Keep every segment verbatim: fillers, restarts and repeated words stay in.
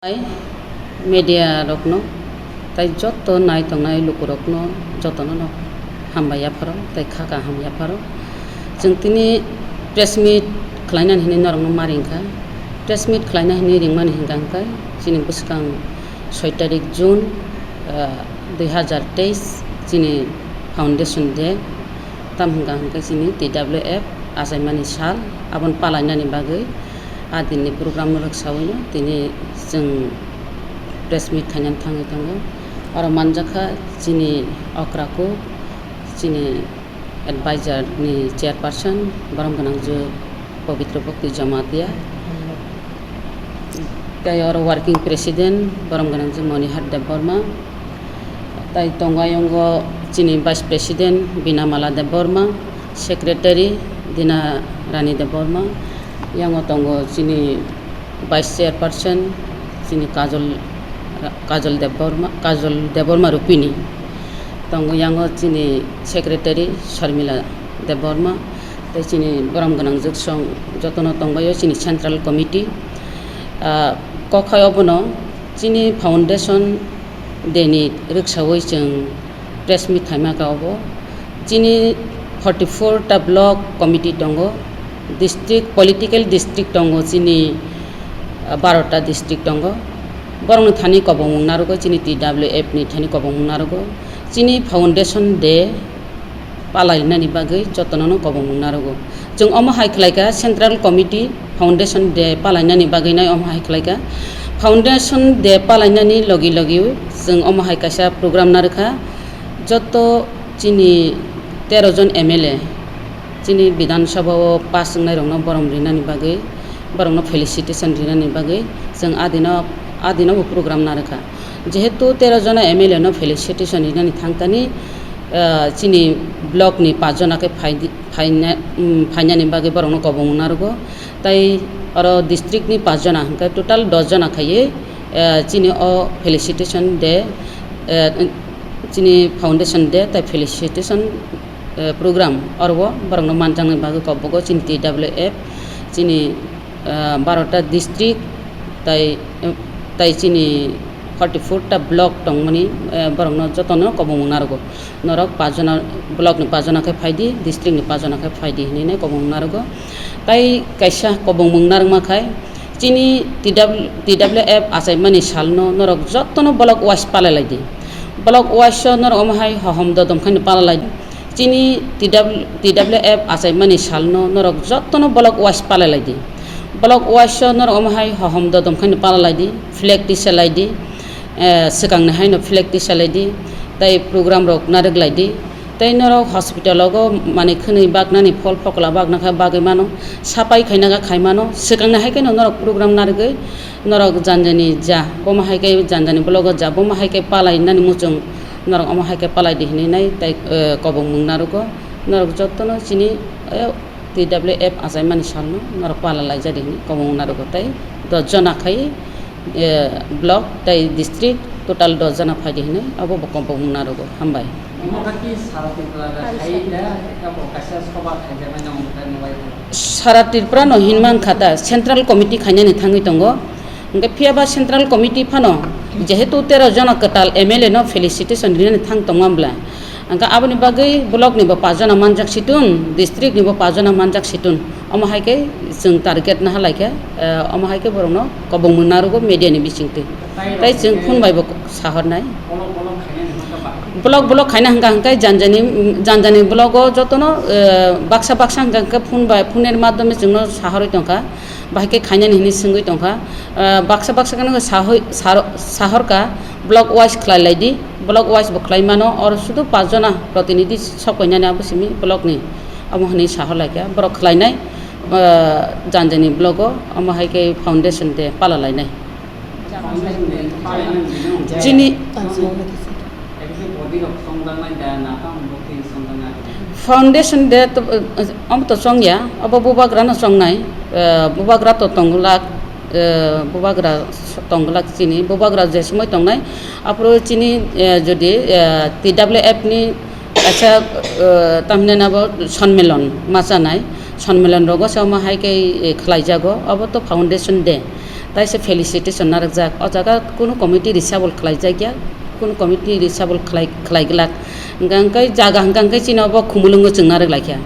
Hai media rokno, tai joto nai tongnai lukurokno jotono no hambai yapharo, tai kha kaham yapharo. Chwng tini press meet khlaina hinwi norokno ma ringkha. Press meet khlaina hinwi ringmani hinkha hwnkhe chini bwskang soi tarik June, ah, dui hazar teis chini foundation day. Tam hwnkha hwnkhe chini T W F achaimani sal, aboni palainani bagwi a dinni program rwksawi no tini chwng press meet khainani thangwi tongo. Oro manjakha chini okra kuk, chini advisor ni chairperson, borom gwnang je Pabitra Bhakti Jamatia. Tai oro working president, borom gwnang je Monihar Debbarma. Tai tongo ayongo chini vice president Binamala Debbarma, secretary Dina Rani Debbarma. Yango tongo chini vice chairperson chini Kajol, Kajol Debbarma, Kajol Debbarma Rupini. Tongo yango chini secretary Sharmila Debbarma. Tai chini borom gwnang jwksong jotono tongbaio chini central committee. Ah, kok hai obono chini foundation day ni rwksawi chwng press meet khaima kha obo. Chini forty four ta block committee tongo, district, political district tongo chini, ah, baro ta district tongo. Borokni thani kobongmung narwgo, chini T W F ni thani kobongmung narwgo. Chini foundation day palainani bagwi jotono no kobongmung narwgo. Chwng omo hai khlaikha, central committee foundation day palainani bagwi nai omo hai khlaikha. Foundation day palainani logi logi chwng omo hai kaisa program narwkha. Joto chini tero jon M L A chini Bidhan Sabha o pass wngnai rokno borom rinani bagwi, borokno felicitation rinani bagwi chwng adino, adino bo program narwkha. Jehetu tero jona M L A no felicitation rinani thangkani, ah, chini block ni pach jona khe phaidi-, phaina-, um, phainani bagwi borokno kobongmung narwgo. Tai oro district ni pach jona hwnkhe total dos jona khaiwi, ah, chini o felicitation day, ah, chini foundation day tai felicitation, ah, program oro borokno manjaknai bagwi kobongo chini T W F, chini ah, baro ta district tai, tai chini forty four ta block tongmani, ah, borokno jotono kobongmung narwgo. Norok pach jona, block ni pach jona khe phaidi, district ni pach jona khe phaidi hinwi nai kobongmung narwgo. Tai kaisa kobongmung narwkma khai chini T W, T W F achaimani salno norok jotono block wise palai laidi. Block wise o norok omo hai hohom dodom khaino palai laidi. Chini T W, T W F achaimani salno norok jotono block wise palai laidi. Block wise o norok omo hai hohom dodom khaino palai laidi, flag tisa laidi, eh, swkangni haino flag tisa laidi, tai program rok narwk laidi. Tai norok hospital o manwi khwnwi baknani, phol phokla bakna kha bagwi mano, sapai khaina kha khai mano, swkangni hai kheno norok program narwgwi norok janjani ja, bomo hai khe janjani block o ja, bomo hai khe palai nani muchung norok omo hai khe palai di hinwi nai tai, eh, kobongmung narwgo. Norok jotono chini, eh, T W F achaimani salno norok pala laijadi hinwi kobongmung narwgo tai dos jona khai, eh, block tai district total dos jona phaidi hinwi abo bo kobongmung narwgo. Hambai. Omo kha ki sara Tripura ga khai da, abo kaisa soba khaijaknai nang bo tai mobile phone. Sara Tripura no hinman kha ta, central committee khainani thangwi tongo. Hwnkhe phiya ba central committee phano jehetu tero jona kwtal M L A no felicitation rinani thang tongma bwla, hwnkhe aboni bagwi block ni bo pach jona manjak situn, district ni bo pach jona manjak situn, omo hai khe chwng target naha lai khe, eh, omo hai khe borokno kobongmung narwgo media ni bisingtwi. Tai chwng phone bai bo sahornai. Block, block khaina hwnkha hwnkhe janjani, janjani block o jotono, eh, baksa baksa hwnkha hwnkhe phone bai, phone ni madhyome chwngno sahorwi tongkha, bahai khe khainani hinwi swngwi tongkha. Eh, baksa baksa kheno sahoi-, saro-, sahorkha, block wise khlai laidi, block wise bo khlai mano, oro sudu pach jona protinidhi sok painani abo simi block ni, amo hinwi sahor laikha, borok khlainai, eh, janjani block o, omo hai khe foundation day pala lainai. Chini foundation day to, eh, omo to chongya, obo bubagra no chongnai, eh, bubagra to tongglak, eh, bubagra tongglak chini, bubagra je somoi tongnai, aphuru chini, eh, jodi, eh, T W F ni kaisa, eh, tamhinai abo sonmilon ma chanai, sonmilon rogo se omo hai khe, eh, khlaijago, obo to foundation day. Taisa felicitation narwkjak. O jaga kunu committee reshuffle khlaijakya, kunu committee reshuffle khlai, khlaiglak. Hwnkha hwnkhe jaga hwnkha hwnkhe chini obo Khumulwngo chwng narwk laikha.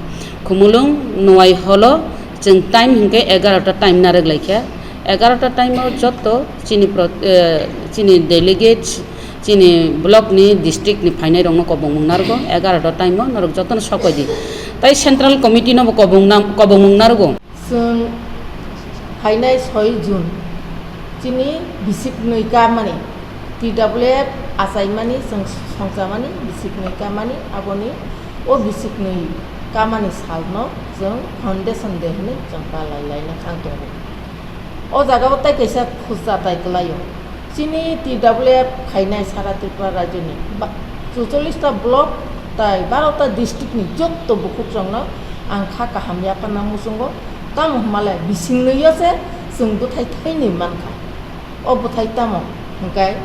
Khumulwng Nuai holo chwng time hwnkhe egarota time narwk laikha. Egarota time o jotto chini pro-, eh, chini delegates, chini block ni, district ni phainai rokno kobongmung narwgo. Egarota time o norok jotono sok bai di. Tai central committee no bo kobongna-, kobongmung narwgo. Chwng phainai soi June chini bisik nwi kamani, T W F achaimani chwng songchamani bisik nwi kamani, aboni o bisik nwi kamani salno chwng Foundation Day hwnwi chwng palai laina thang tongo. O jagao tai kaisa khurcha tai kwlaio. Chini T W F khainai sara Tripura rajyoni ba-, chuchollish ta block tai baro ta district ni jotto bukhuk chwngno ang kha kaham yapharna muchungo, tamo hwnmale bising nwi o se chwng bwthai thainwi mankha. O bwthai tamo hwnkhe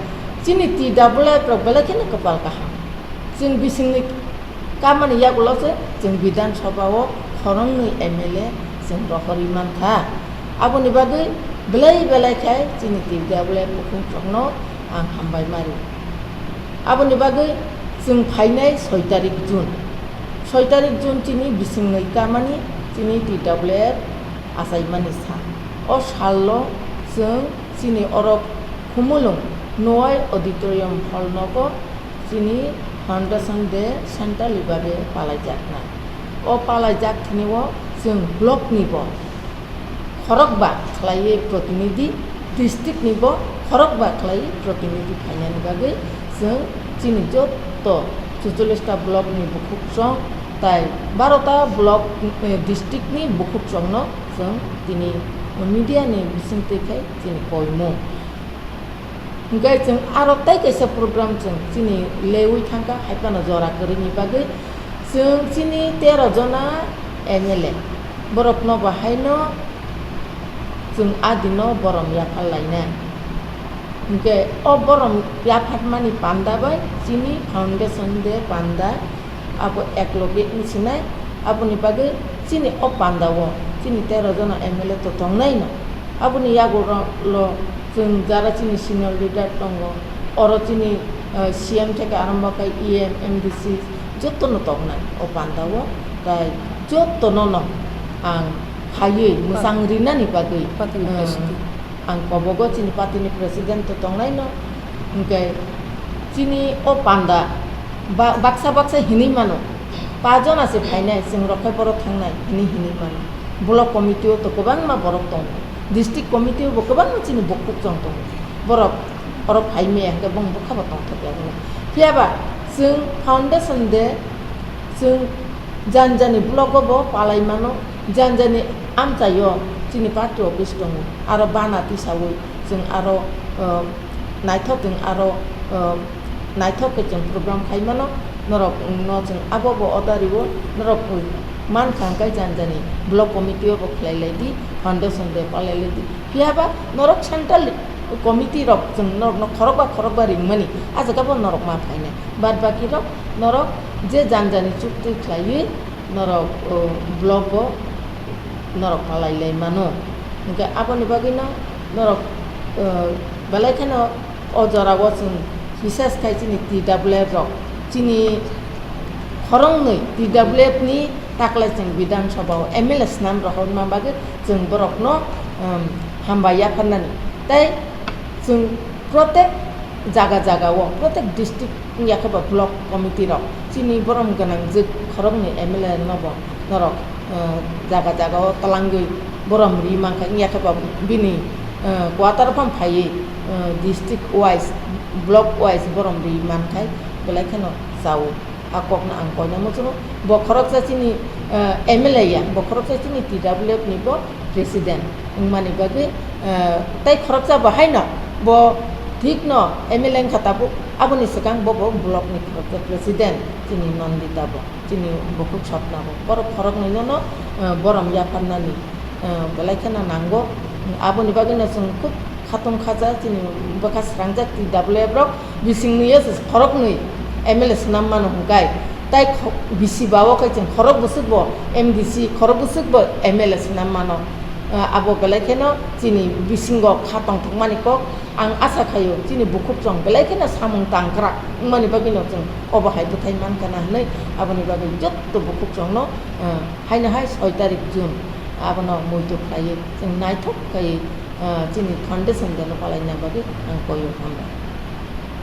chini T W F rok belai kheno kwpal kaham. Chwng bisingni kamani yagulo se chwng Bidhan Sabha o khoroknwi M L A chwng rohorwi mankha. Aboni bagwi belai belai khe chini T W F bukhuk chwngno ang hambai mari. Aboni bagwi chwng phainai soi tarik June. Soi tarik June chini bisingnwi kamani chini T W F achaimani sa. O salno chwng chini oro Khumulwng Nuai Auditorium Hall nogo chini Foundation Day centrally babe palaijaknai. O palaijak thani o chwng block ni bo khorokba khlaiwi protinidhi, district ni bo khorokba khlaiwi protinidhi phainani bagwi chwng chini jotto chuchollish ta block ni bukhuk chwng tai baro ta block, eh, district ni bukhuk chwngno chwng tini media ni bisingtwi khai chini koimung. Hwnkhe chwng aro tei kaisa program chwng chini leui thangkha, hai phano jora kwrwini bagwi chwng chini tero jona M L A borokno bo haino chwng a dino borom yaphar lainai. Hwnkhe o borom yapharmani panda bai chini Foundation Day panda abo ekloge wngsinai, aboni bagwi chini o panda o chini tero jona M L A to tongnaino. Aboni yagulo chwng jara chini senior leader tongo, oro chini, eh, C M theke arombo khe E M, M D C jotono tongnai o panda o, tai jotono no ang phaiwi mwchang rinani bagwi, party ni eh, president. Ang kobogo chini party ni president to tongnaino, hwnkhe chini o panda ba-, baksa baksa hinwi mano, pa jona se phainai, chwng rok khe borok thangnai hinwi hinwi mano. Block committee o to kwbangma borok tongo, district committee o bo kwbangma chini bukhuk chwng tongo, borok oro phai maya hwnkhe bong bwkha bo tongthokya hwnwi. Phiya ba chwng foundation day chwng jani jani block o bo palai mano, jani jani amchai o chini party office tongo, aro bana tisaui chwng aro, uh, naithok chwng aro, uh, naithok khe chwng program khai mano, norok no chwng abo bo order rio, norok mankha hwnkhe jani jani block committee o bo khlai lai di, foundation day palai lai di. Phiya ba norok central committee rok chwng norokno khorokba khorokba ringmani, ah jaga bo norok ma phainai. Bad baki rok norok je jani jani chukti khlaiwi norok, o, block o norok palai lai mano. Hwnkhe aboni bagwino norok, o, belai kheno o jora o chwng bises khai chini T W F rok chini khoroknwi T W F ni taklai chwng Bidhan Sabha o M L A swnam rohorma bagwi chwng borokno, um, hambai yapharnani. Tei chwng protek jaga jaga o, protek district wngya khe ba block committee rok chini borom gwnang jwk khoroknwi M L A no bo norok, uh, jaga jaga o twlangwi borom ri mankha, wngya khe ba bini, uh, quarter phano phaiwi, uh, district wise, block wise borom ri mankhai belai kheno chao. A kokno ang koina muchungo. Bo khoroksa chini, eh, M L A ya, bo khoroksa chini T W F ni bo president wngmani bagwi, eh, tei khoroksa bo haino bo thikno M L A wngkha tabuk, aboni swkang bo, bo block ni khoroksa president chini Nandita bo, chini bukhuk Swapna bo. Borok khoroknwi nono, eh, borom yapharnani, eh, belai kheno nango. Aboni bagwino chwng khub khatung khaja chini bwkha srangjak T W F rok bisingni yo se khoroknwi M L A swnam mano hwnkhe, tai kho-, bisi ba o khe chwng khorok bwswk bo M D C, khorok bwswk bo M L A swnam mano. Ah, abo belai kheno chini bisingo kha tongthokmani kok. Ang asa khaio chini bukhuk chwng belai kheno samung tangkrak wngmani bagwino chwng obo hai bwthai mankha na hwnwi. Aboni bagwi jotto bukhuk chwngno, ah, haino hai soi tarik June abono muitu khlaiwi chwng naithok khai, ah, chini foundation deno palaina bagwi ang koio, hambai.